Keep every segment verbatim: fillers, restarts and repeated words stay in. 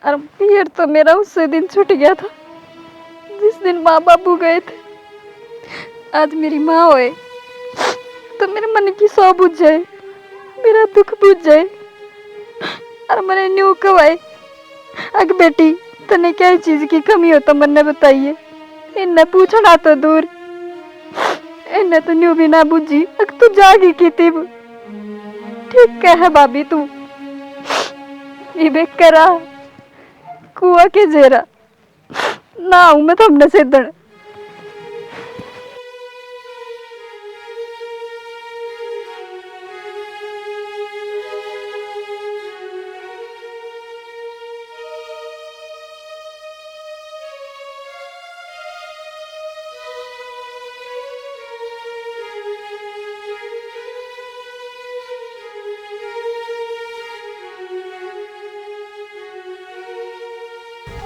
और पीर तो मेरा उससे दिन छूट गया था, जिस दिन माँ बाबू गए थे। आज मेरी माँ होए तो मेरे मन की सौ बुझ जाए, मेरा दुख बुझ जाए। और मैंने न्यू कहवाए, "अग बेटी, तन्ने क्या चीज की कमी हो तो मन्ने बताइए, इन्ने पूछना तो दूर।" इन्ने तो न्यू भी ना बुझी, अग तू जागी की तिब। ठीक कह है भाभी तू, इबे करा कुआ के जेरा। ना आऊं मैं थमने सेदण।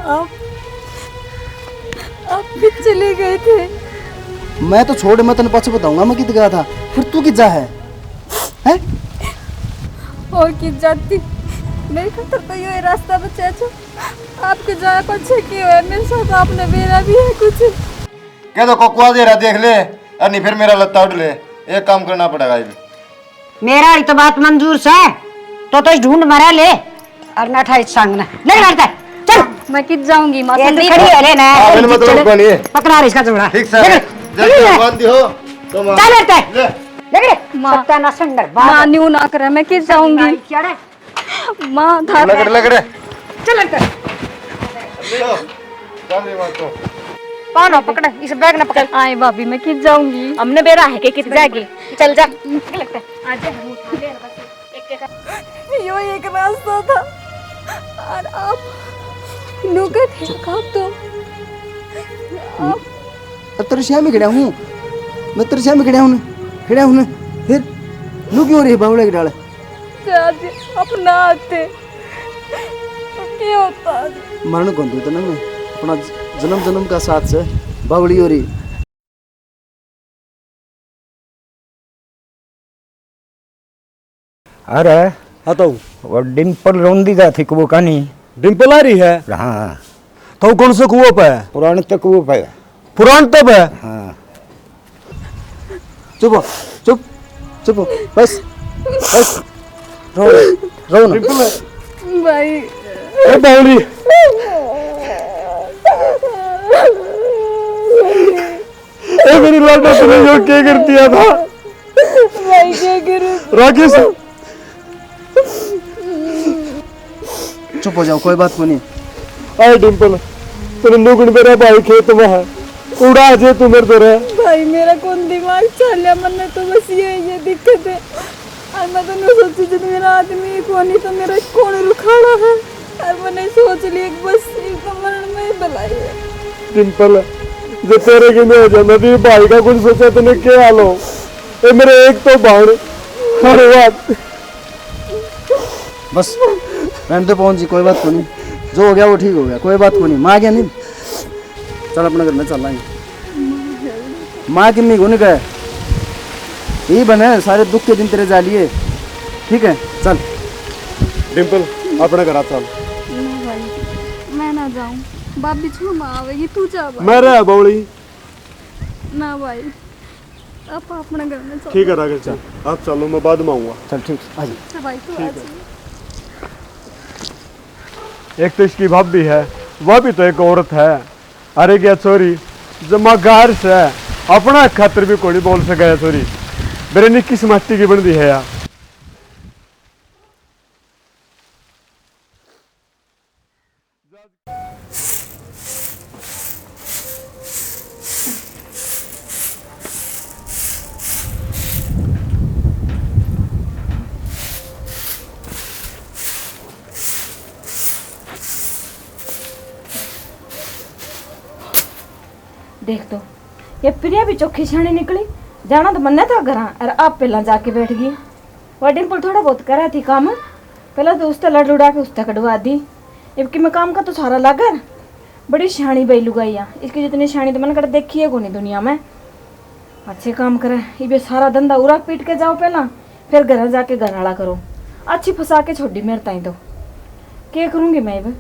आप, आप भी चले गए थे। मैं तो छोड़, मैं तन्ने पाछे बताऊंगा मैं कित गया था, फिर तू कित जा है, हैं? और कित जाती, मेरे खातर तो यो ही रास्ता बचा छो। आपके जाया पाछे की होया, मेरे साथ आपने बेरा भी है कुछ। कह दो, कोकुआ दे रहा, देख ले, और नहीं फिर मेरा लत्ता उठ ले। एक काम करना पड़ेगा इब। मेरा ही तो बात मंजूर से, तो, तो इस ढूंढ मरा ले, और ना ठा इस संग ना। निकल हटता है, चल। मैं कित जाऊंगी, माँ ये तो संदीप। खड़ी है, ले ना, हाँ, चल, बिन मतलब चल। कोनी। पकड़ा रे इसका चमड़ा। ठीक से, निकल, जब निकल। भगवान दी हो, तो माँ। चल हटता है। ले। निकल रे। माँ। सत्यानाश अंदर, बाहर। माँ न्यू ना करे, मैं कित जाऊंगी। क्या रे? माँ, धार लग रे, लग रे। चल अंदर। ले लो, जा मेरी माँ को। पानो पकड़, इस बैग ने पकड़। आए भाभी, मैं कित जाऊंगी? हमने बेरा है के कित जाएगी? चल जा। चल अंदर। आज हम उठा ले बस एक एक। यो एक रास्ता था और आप न्यू के थे, आप तो, आप अब तेरे श्याम ही खड़ा हूँ, मैं तेरे श्याम ही खड़ा हूँ, खड़ा हूँ ना। फिर न्यू क्यों हो रही है बावले की डाल? ते आज अपना आते तो क्या होता आज? मरण कौन तू इतना में? अपना ज-, जन्म जन्म का साथ से बावली हो रही। अरे, हाँ तो वो डिम्पल रोंदी का थी वो कानी। डिम्पल आ रही है? हाँ। तो कौन से कुओं पे? पुराने तक कुओं पे। पुरान तब है। हाँ। चुप हो, चुप, चुप हो, बस, बस, रो, रो ना। भाई। ए बावली। ए मेरी लाडो, तूने यो क्या कर दिया था? भाई, क्या करूं? राकेश। चुप हो जाओ, कोई बात कोनी। आए डिम्पल, तेरे नुगुन मेरा भाई खेत में है, उड़ा जे तू मेरे तेरे। भाई, मेरा कौन दिमाग चाल्या, मन्ने तो बस ये, ये दिक्कत है। और मैं तो नहीं सोची, जब मेरा आदमी ही कोनी तो मेरा कौन रुखाड़ा है। और मैंने सोच लिया कि बस ये तो मरण में ही भलाई है। डिम्पल, जो तेरे के में हो जाना थी, भाई का कुछ सोचा तूने क्या हाल हो? ए मेरे एक तो भाण, हर बात। बस, रहने दे पवन जी, कोई बात कोनी। जो हो गया वो ठीक हो गया, कोई बात कोनी। माँ क्या नहीं, चल अपने घर में चल आएंगे। माँ किन्नी कोनी कहे, यही बने सारे दुख के दिन तेरे जा लिए। ठीक है, चल। डिम्पल, अपने घर आ, चल। नहीं भाई, मैं ना जाऊं, भाभी छू माँ आवेगी, तू जा भाई। मैं रहा बौली। ना भाई, आप अपने घर में चलो। ठीक है राकेश जी, आप चलो, मैं बाद में आऊँगा। चल ठीक, आ जा। अच्छा भाई, तू आ जा। एक तो इसकी भाभी है, वह भी तो एक औरत है। अरे क्या छोरी, जमा गार से अपना खातर भी कोनी बोल सका है छोरी। मेरे निक्की से माटी की बन दी है यार। देख तो, ये प्रिया भी चोखी छानी निकली। जाना तो मन्ने था घरा, और आप पहला जाके बैठ गई। वह डिम्पल थोड़ा बहुत करा थी काम, पहला तो उससे लड़ लुड़ा के उससे कटवा दी। इबकी मैं काम का तो सारा लागर। बड़ी सियाणी बई लुगाई आ, इसकी जितनी सियाणी तो मैंने कट देखी है कोनी दुनिया में। अच्छे काम करे, इबे सारा धंधा उरा पीट के जाओ पहला, फिर घर जाके घर आला करो। अच्छी फंसा के छोड़ी मेरे ताई तो। के करूंगी मैं इब?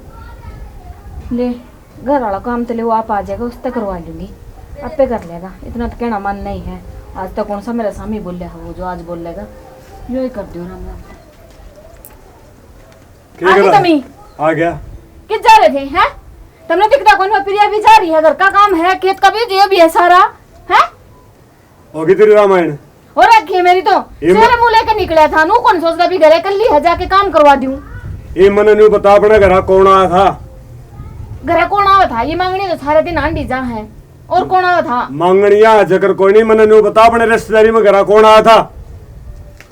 ले, घर वाला काम तो ले, वो आप आ जाएगा, उससे करवा लूंगी, आपे कर लेगा। इतना तो कहना मन नहीं है। आज तक कौन सा मेरा सामी बोलिया है, वो जो आज बोल लेगा, यो ही कर दियो राम राम। के आ गई करा? तमी? आ गया। किस जा रहे थे, हैं? तमने दिखता कौन? मैं प्रिया भी जा रही है, घर का काम है, खेत का भी, ये भी है सारा, हैं? होगी तेरी रामायण। हो रखी है मेरी तो। ये म- सवेरे मुंह लेके निकला था, नू कौन सोचता भी घरे कल्ली है, जाके काम करवा दूं। ये मने न्यू बता, अपने घरा कौन आया था? घरे कौन आया था? ये मांगनी तो सारे दिन आंडी जा है, और कौन आया था? मांगनिया जकर कोई नहीं, मने न्यू बता, अपने रिश्तेदारी में घरा कौन आया था?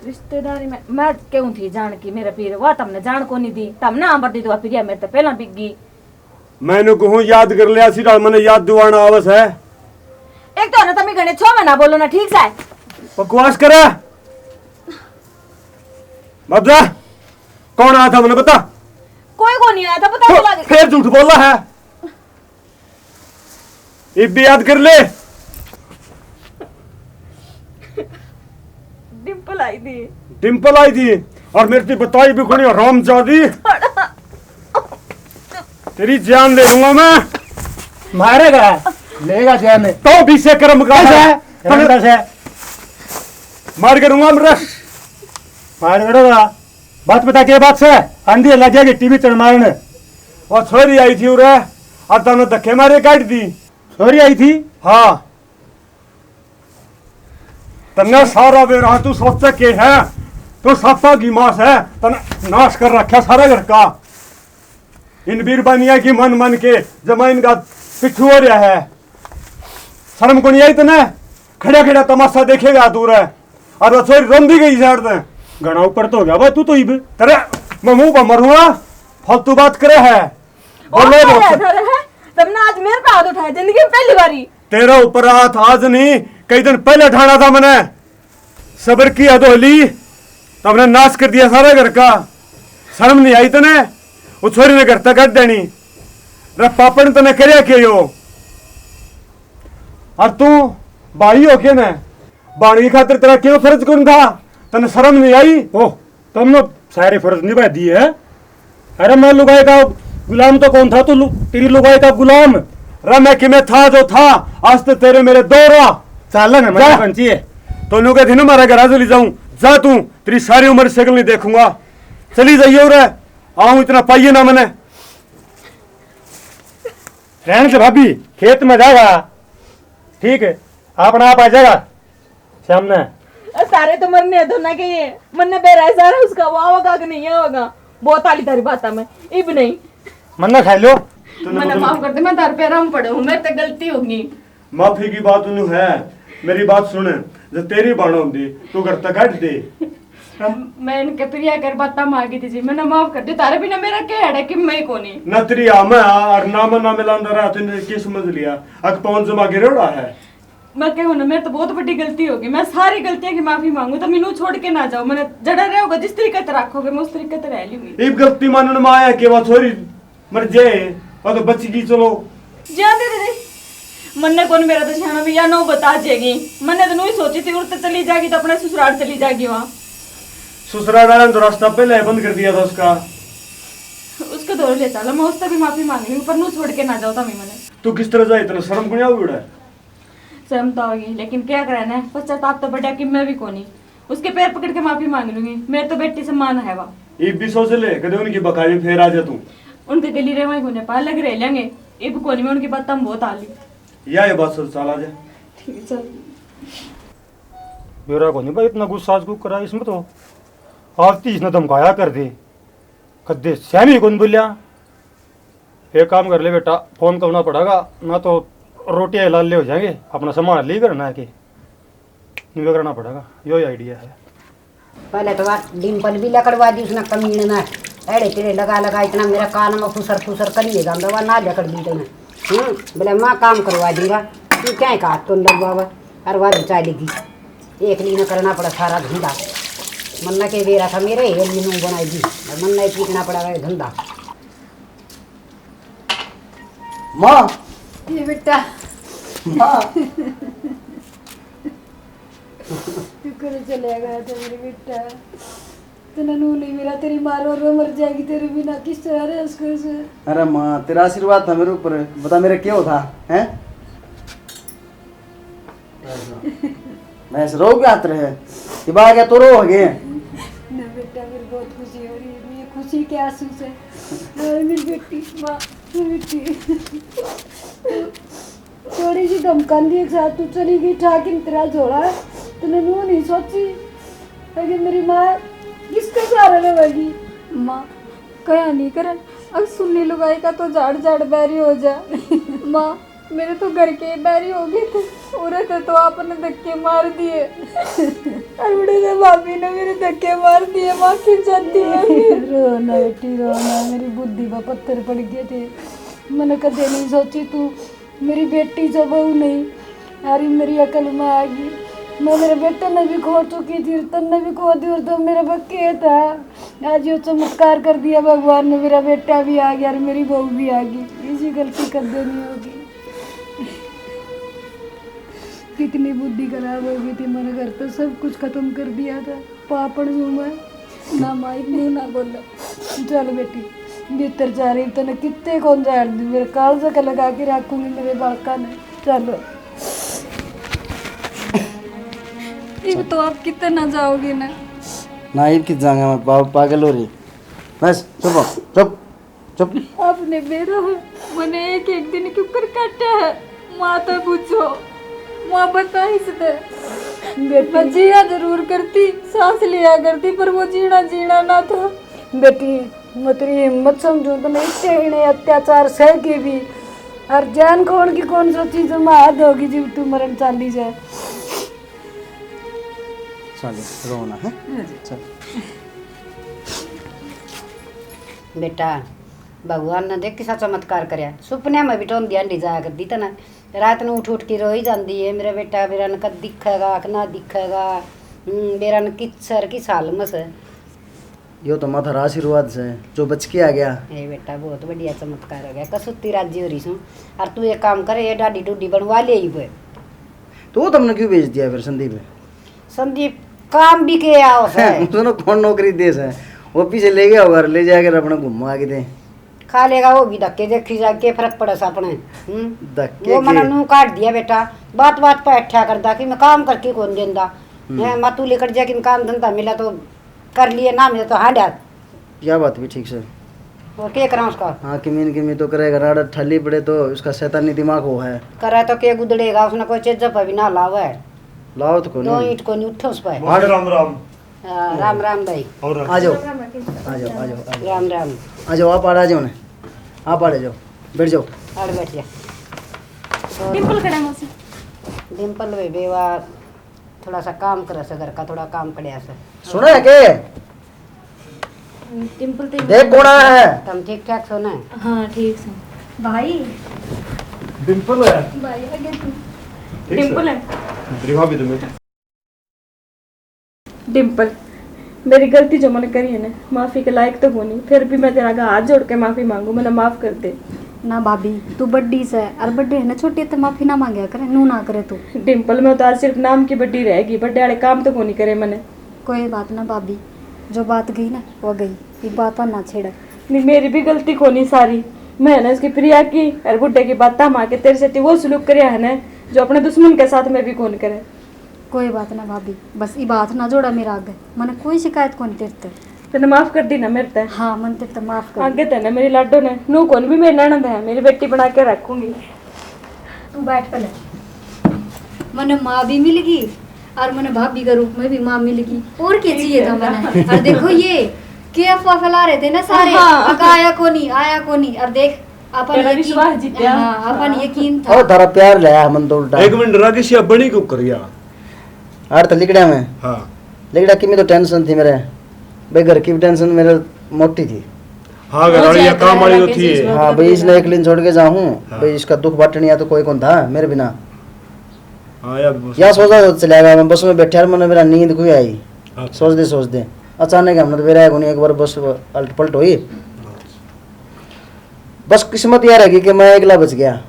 रिश्तेदारी में मैं क्यों थी जान की, मेरे पीर, वह तमने जान को नहीं दी, तमने आंबर दी दुआ प्रिया मेरे तो पहला बिक गई। मैंने कहूँ याद कर लिया, सीधा मैंने याद दिवाना आवस है। एक तो ना तमी घणे छो महीना बोलो ना ठीक से। बकवास करे। बदला, कौन आया था मैंने बता? कोई को नहीं आया था, पता तो चला। फिर झूठ बोला है। इब भी याद कर ले। डिंपल आई थी। डिंपल आई थी और मेरे से बताई भी कोनी, हरामजादी। तेरी जान ले लूंगा मैं। मारेगा, लेगा जान। तो भी से कर्म का कैसा है। है? रंडा से। मार के रूंगा मैं रस। मार करोगा। बात बता, के बात से? आंधी लग जाएगी टीवी चढ़ मारने। वो छोरी आई थी उरे, और तन्ने धक्के मारे काट दी। छोरी आई थी? हाँ। तन्ने सारा बेरा तू सोचे के है? तू सापा की मास है, तन्ने नाश कर रखा सारा घर का। इन बीरबानिया की मन मन के जमा इनका पिट्ठू हो रहा है। शर्म को नहीं आई तन्ने? खड़ा खड़ा तमाशा देखेगा दूर है। और वो छोरी रोंदी गई झाड़ दे। घना ऊपर तो हो गया बा तू तो इब। तेरे मैं मुंह पर मरूंगा, फालतू बात करे है। बोलो क्या मत। है, है? तमने आज मेरे पे हाथ उठाया जिंदगी में पहली बारी। तेरे ऊपर हाथ आज नहीं, कई दिन पहले उठाना था मैंने। सबर की हद होली, तमने नाश कर दिया सारा घर का। शर्म नहीं आई तने? वो छोरी ने घर तक कट देनी। रे पापन तने करया के यो? और तू भाई हो के ने? बाण की खातिर तेरा क्यों फर्ज कौन था? तने शर्म नहीं आई? ओह, तुमने सारे फर्ज निभा दिए हैं। अरे मैं लुगाई का गुलाम तो कौन था, तू लु-, तेरी लुगाई का गुलाम। अरे मैं किमे था जो था, आज तो तेरे मेरे दो रहा। चल ना, मैं जा। कौन चाहिए? तो न्यू कहती ना, मारा घर चली जाऊं, जा तू, तेरी सारी उम्र शक्ल नहीं देखूंगा। चली जाइए रे, आऊं इतना पाइए ना मैंने। रहने से भाभी, खेत में जाएगा, ठीक है, अपना आप आ जाएगा। सामने। अ, सारे तो मरने हैं दोनों के ये। मन्ने बेरा है सारा उसका, वो आओगा कि नहीं आओगा? बहुत आली तारी बात है मैं, इब नहीं। मन्ना खा लो। मन्ने माफ कर दे, मैं तार पैरां में पड़े हूँ, मेरे ते गलती होगी। माफी की बात न्यू है, मेरी बात सुन, जो तेरी बाण होंदी, तू घर तक काट दे। मैं इनके प्रिया कर बातां मांगी थी जी, मैंने माफ कर दी। तारे बिना मेरा क्या है कि मैं कोनी। ना तेरी हाँ में हाँ और ना में ना मिलांदा रहा, तूने की समझ लिया? अक पवन जमा गिरोड़ा है। मैं कहूँ ना, मेरे तो बहुत बड़ी गलती होगी, मैं सारी गलतियां की माफी मांगू, तो मैनू छोड़ के ना जाओ, मैंने जड़ा रहोगे, जिस तरीके से रखोगे, मैं उस तरीके से रह लूंगी। इब गलती मानने में आया के वा छोरी मर जाए, और तो बच गई, चलो। जाते दे दे। मन्ने कौन मेरा तो छाना भी या नौ बता जेगी। मन्ने तो नू ही सोची थी, उड़ तो चली जाएगी, तो अपने ससुराल चली जाएगी वहाँ। ससुराल वाले ने तो रास्ता पहले ही बंद कर दिया था उसका। उसके दौर ले चलो, मैं उससे भी माफी मांग रही हूँ, पर नू छोड़ के ना जाओ तमी मने। तू किस तरह जाए, इतना शर्म को नहीं आवे? शर्म तो होगी, लेकिन क्या करे ना, पश्चाताप तो बढ़िया कि मैं भी कोनी। उसके पैर पकड़ के माफी मांग लूंगी, मेरे तो बेटी समान है वा। ये भी सोच ले, कदे उनकी बकाई में फेर आ जा तू। उनके गली रहवा ही कोने पा, अलग रह लेंगे। इब कोनी, मैं उनकी बात हम बहुत आ ली। या ये बात सोच, चल आ जा। ठीक है, चल। बेरा कोनी भाई, इतना गुस्सा आज क्यों करा इसमें तो। आज तीस ने धमकाया कर दे, कदे सहमी कौन बोलिया। एक काम कर ले बेटा, फोन करना पड़ेगा, ना तो रोटियां लाले हो जाएंगे, अपना संभाल ली करना है कि नहीं करना पड़ेगा, यो ही आइडिया है। पहले तो बात डिम्पल भी लकड़वा दी उसने कमीने ने, एड़े तेड़े लगा लगा इतना मेरा कान में फुसर फुसर करिए जांदा, वह ना लकड़ दी तूने। हम्म, बोले माँ काम करवा दूंगा, तू क्या कहा तो लगवा, हर बार चालेगी। एक ली ने करना पड़ा सारा धंधा, मन्ना के बेरा था मेरे हेली नू बनाई दी, मन्ना ही पीटना पड़ा वह धंधा। माँ। ये बेटा। माँ। शुक्र चले गया था मेरे बेटा। तन्ने नू नहीं मिला, तेरी माँ रो रो मर जाएगी तेरे बिना, किस तरह रह उसको से? अरे माँ, तेरा आशीर्वाद था मेरे ऊपर, बता मेरा क्या था, हैं? मैं ऐसे रो क्या हाथ रहे? ये बाहर क्या तो रो हो गए? ना बेटा, मेरी बहुत खुशी हो रही है, ये खुशी के आंसू से। अरे मेरी बेटी, माँ, मेरी बेटी। थोड़ी सी धमकान के साथ तू चली गई, ठाकिन तेरा झोला, तूने नू नहीं सोची कि मेरी माँ किसके सहारे रहेगी। माँ, कया नहीं करन, अब सुन्नी लुगाई का तो झाड़ झाड़ बैरी हो जा। माँ, मेरे तो घर के बैरी हो गए थे, उरे थे तो आपने धक्के मार दिए। अरुणे ने भाभी ने मेरे धक्के मार दिए, माँ की जाती है। रो ना बेटी, रो ना, मेरी बुद्धि पर पत्थर पड़ गए थे। मैंने कदे नहीं सोची तू मेरी बेटी जो बहू नहीं। अरे मेरी अकल में आ गई, मैं मेरे बेटे ने भी खो चुकी थी, तन्ने भी खो दी, और तो मेरे बक्के था। आज यो चमत्कार कर दिया भगवान ने, मेरा बेटा भी आ गया और मेरी बहू भी आ गई। इसी गलती कर देनी होगी। कितनी बुद्धि खराब हो गई थी, मैंने घर तो सब कुछ खत्म कर दिया था। पापण हूँ मैं। ना माई, मुंह ना बोलो। चल बेटी, भीतर जा रही, तने कितने कौन जान दी, मेरे कालजे के लगा के रखूंगी मेरे बालका ने। चलो। इब तो आप कितने ना जाओगे ना। ना, इब कित जाऊंगा मैं, पा-, पागल हो रही। बस, चुप हो, चुप, चुप। आपने बेरा है, मने एक एक दिन क्यों कर काटा है? माँ तो पूछो, माँ बता इसने। बेटी। मैं जिया जरूर करती, सांस लिया करती, पर वो जीना जीना ना था। बेटी, मैं तेरी हिम्मत समझूं, तने इतने इन्हें अत्याचार सह के भी, और जान कौन की कौन सा चीज में हाथ होगी जब तू मरण चाली जाए। चल, रो ना, हैं? हाँ जी। चल। बेटा, भगवान ने देख किसा चमत्कार करया। सुपने में भी टोंदी आंधी जाया कर दी तने। रात ने उठ उठ के रोई जांदी है, मेरा बेटा बेरा ने कद दिखेगा कि ना दिखेगा। हम्म, बेरा ने किस सर की साल में से। यो तो माँ थारा आशीर्वाद से, जो बच के आ गया। ए बेटा, बहुत बढ़िया चमत्कार हो गया, कसूती राजी हो रही सूं। और तू एक काम कर, ये डाडी डूडी बनवा ले ही वो। तो वो तुमने क्यों भेज दिया फिर संदीप? संदीप काम भी के आओ से। सुनो, कौन नौकरी दे से? वो पीछे ले गया होगा, ले जाकर अपना घुमा के दे। खा लेगा वो भी धक्के, देखी जा के फर्क पड़े से अपने। हम्म? धक्के वो के? मना नू काट दिया बेटा, बात बात पे अठ्ठा करदा कि मैं काम करके कौन देंदा। हम्म। हैं, मैं तू लेकर जा कि काम धंधा मिला तो कर लिए, ना मिला तो हाँ डाल। या बात भी ठीक से। और क्या करा उसका? हाँ, किमी न किमी तो करेगा, राड़ ठाली पड़े तो उसका शैतानी दिमाग हो है। करे तो के गुदड़ेगा, उसने कोई चीज पे भी ना लावे। लाओ तो कोनी। दो ईंट कोनी उठे उस पे। हाँ। राम राम। हाँ, राम राम भाई। और आ जाओ। आ जाओ, आ जाओ, आ जाओ। राम राम। आ जाओ, आप आड़ आ जाओ ना। आप आड़ जाओ। बैठ जाओ। आड़ बैठ जा। डिम्पल खड़ा मौसी। डिम्पल भाई बेवा थोड़ा सा काम करे से, घर का थोड़ा काम पड़या से। सुना है के? डिम्पल ते देख कौन आया है। तुम ठीक ठाक सो ना? हाँ, ठीक सो। भाई। डिम्पल है। भाई, आगे तू। ठीक डिम्पल सर। है। मेरी भाभी तो मैं डिम्पल, मेरी गलती जो मैंने करी है ना, माफी के लायक तो कोनी, फिर भी मैं तेरा आगे हाथ जोड़ के माफी मांगू, मैंने माफ कर दे। ना भाभी, तू बड्डी से, और बड्डे है ना छोटे ते माफी ना मांगया करे, नू ना करे तू। डिम्पल, मैं तो आज सिर्फ नाम की बड्डी रहेगी, बड्डे वाले काम तो कोनी करे मैंने। कोई बात ना भाभी, जो बात गई ना वो गई, ये बात ना छेड़ा। नहीं, मेरी भी गलती कोनी सारी, मैं है ना इसकी प्रिया की और बुड्ढे की बात मां के तेरे से वो सलूक करया है ना, जो अपने दुश्मन के साथ में भी कौन करे। कोई बात ना भाभी, बस इब हाथ ना जोड़ा मेरा आगे, मने कोई शिकायत कोनी तेरे ते। तने माफ कर दी ना मेरे ते? हाँ, मन तेरे ते माफ कर दी। आगे ते ना मेरी लाडो ने नू कौन भी मेरी ननद है, मेरी बेटी बना के रखूंगी। तू बैठ पहले। मने माँ भी मिल गई और मने भाभी के रूप में भी माँ मिल गई, और क्या चाहिए था मने? और देखो ये के अफवाह फैला रहे थे ना सारे, हाँ। अका आया कोनी, आया कोनी, और देख अपन तेरा यकीन, विश्वास जीत्या। हाँ, अपन यकीन था। और थारा प्यार ले आया मन तो उल्टा। एक मिनट, राकेश, या बनी क्यों करिया? आड़ तो लिकड़ा में। हाँ। लिकड़ा की में तो टेंशन थी मेरे। भाई घर की भी टेंशन मेरे मोटी थी। हाँ, घर वाली या काम वाली तो थी। हाँ, भाई इसने एकली छोड़ के जाऊँ। हाँ। भाई इसका दुख बांटने या तो कोई कौन था मेरे बिना। हाँ, यार, या सोचा तो चला गया मैं, बस में बैठा और मैंने मेरा नींद कोई आई। अच्छा। सोच दे, सोच दे। अचानक हमने तो बेरा कोनी, एक बार बस पलट पलट हुई। बस किस्मत यार है कि मैं एकला बच गया।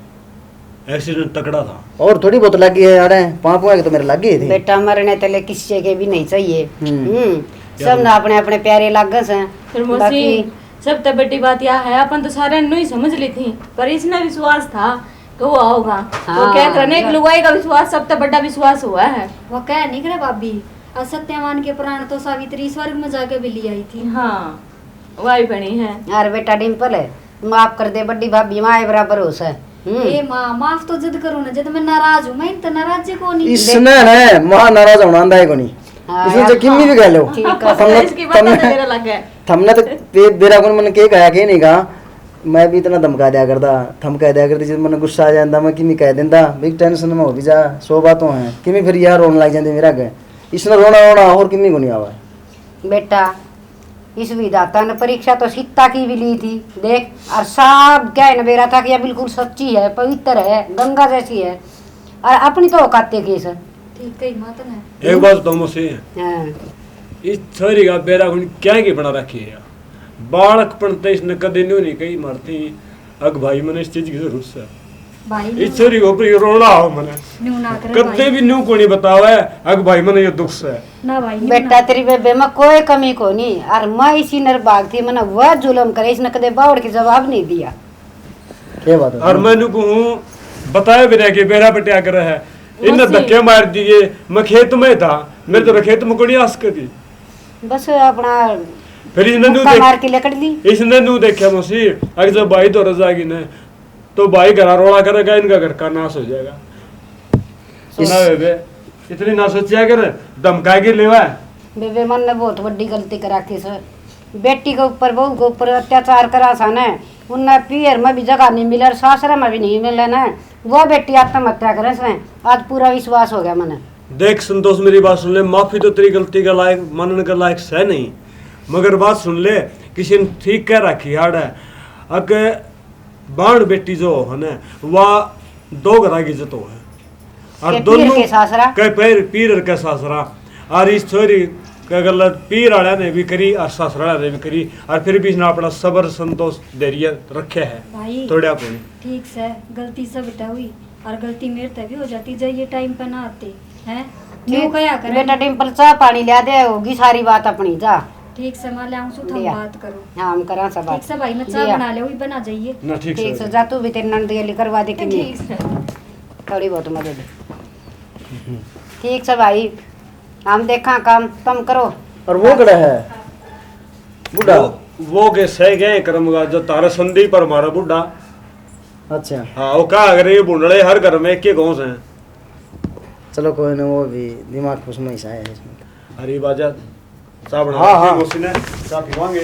एक्सीडेंट तकड़ा था। और थोड़ी बहुत लगी है यार, पाँव पुआ के तो मेरे लग गए थे। बेटा, मरने तले किसी के भी नहीं चाहिए। हम्म। हम्म, सब ना अपने अपने प्यारे लागे से। फिर मौसी, बाकी सबसे बड़ी बात यह है, अपन तो सारे न्यू ही समझ ली थी, पर इसने विश्वास था कि वो आओगा। तो हाँ, क्या करने, एक या- लुगाई का विश्वास सबसे बड़ा विश्वास हुआ है। वो कह नहीं करे भाभी, और सत्यवान के प्राण तो सावित्री स्वर्ग में जाके भी ले आई थी। हाँ, वही बनी है। यार बेटा डिम्पल, माफ कर दे, बड़ी भाभी माए बराबर हो से। हम्म। ए माँ, माफ तो जद करूँ ना, जद मैं नाराज हूँ, मैं तो नाराज ही कोनी। इसने ने माँ नाराज होना आंदा है कोनी। हाँ इसने यार, जो किमी भी कह लो। ठीक है। थमने, इसकी बात थमने, तो मेरा लग है। थमने तो बे-, बेरा कोनी, मैंने के कहा, के नहीं कहा। मैं भी इतना धमका दिया करता, धमका दिया करती, जब मैंने गुस्सा आ जाता, मैं किमी कह देता, भाई टेंशन में हो भी जा, सौ बातों हैं। किमी फिर यार रोने लग जाते मेरा आगे। इसने रोना, रोना और किमी को नहीं आवा। बेटा, इस विधाता ने परीक्षा तो सीता की भी ली थी, देख, और सब क्या है ना, बेरा था कि यह बिल्कुल सच्ची है, पवित्र है, गंगा जैसी है, और अपनी तो औकात देखिए सर। ठीक कही माता ने। एक बात बताऊं मौसी, हाँ। इस छोरी का बेरा गुण क्या की बना रखी है? बालकपन तो इसने कदे न्यू नहीं कही मारती, अग भाई, मैंने इस चीज की जरूरत है। भाई, इस छोरी के ऊपर ये रोना आओ मने। न्यू ना करे कदे भाई। भी न्यू कोनी बतावे, अग भाई, मैंने ये दुख से। ना भाई, न्यू बेटा, ना। तेरी बेबे में कोई कमी कोनी, और मैं इसी निर्भाग थी, मैंने वह जुल्म करे, इसने कदे बावड़ के जवाब नहीं दिया। क्या बात है? और मैं न्यू कहूँ, बताया भी रह के बेरा बटिया करे है, इन्हें मौसी। धक्के मार दिए, मैं खेत में था, मेरे तो खेत में कोनी आस करी। बस अपना फिर इसने न्यू मुक्का देख-, मार के लेकड़ ली। इसने न्यू देखा मौसी, अगर जब भाई तो रजागी ने, तो भाई घरा रोला करेगा, इनका घर का नाश हो जाएगा। सुना बेबे, इतनी ना सोचा कर, धमका के लेवा। बेबे, मन ने बहुत बड़ी गलती करा के सर, बेटी के ऊपर, बहू के ऊपर अत्याचार करा सा ने, उन्हें पीहर में भी जगह नहीं मिले और सासरे में भी नहीं मिले ने, वो बेटी आत्महत्या करे सने। आज पूरा विश्वास हो गया मने। देख संतोष, मेरी बात सुन ले, माफी तो तेरी गलती के लायक, मानने के लायक सै नहीं, मगर बात सुन ले, किसी ने ठीक कह रखी आड़ है, अक बाण बेटी जो हो ना, वा दो घरा की इज्जत हो है। और के पीर दोनों के सासरा। के पीर, पीर के सासरा। और इस छोरी के गलत पीर आला ने भी करी और सासरा आला ने भी करी, और फिर भी इसने अपना सबर संतोष धैर्य रखे है। भाई, थोड़ा कोनी। ठीक से, गलती से बेटा हुई, और गलती मेरे ते भी हो जाती, जब ये टाइम पे ना आते, हैं? ठीक। न्यू कहा करे। बेटा डिम्पल, चाह पानी ला दे, होगी सारी बात अपनी, जा। ठीक से, मैं ले आऊं सूं, थम लिया। बात करो। हाँ, हम करा सब बात। ठीक से भाई, मैं चाह लिया। बना ले, वही बना जाइए। ना, ठीक ठीक से। से, जा तू भी, तेरी नंद गली करवा दे कि नहीं? ठीक से। थोड़ी बहुत मदद। ठीक से भाई, हम देखा काम, तुम करो। और वो कड़ा है? बूढ़ा। वो, वो के सह गए कर्म का, जो तारा संदीप और हमारा बूढ़ा। अच्छा। हाँ, वो कहा करे, ये भूंडले हर घर में एक एक गाँव से हैं। चलो कोई ना, वो भी दिमाग खुश में ही सा है इसमें। अरे बाजा, चाह बना हाँ, हाँ। मौसी ने, चाह पीवांगे।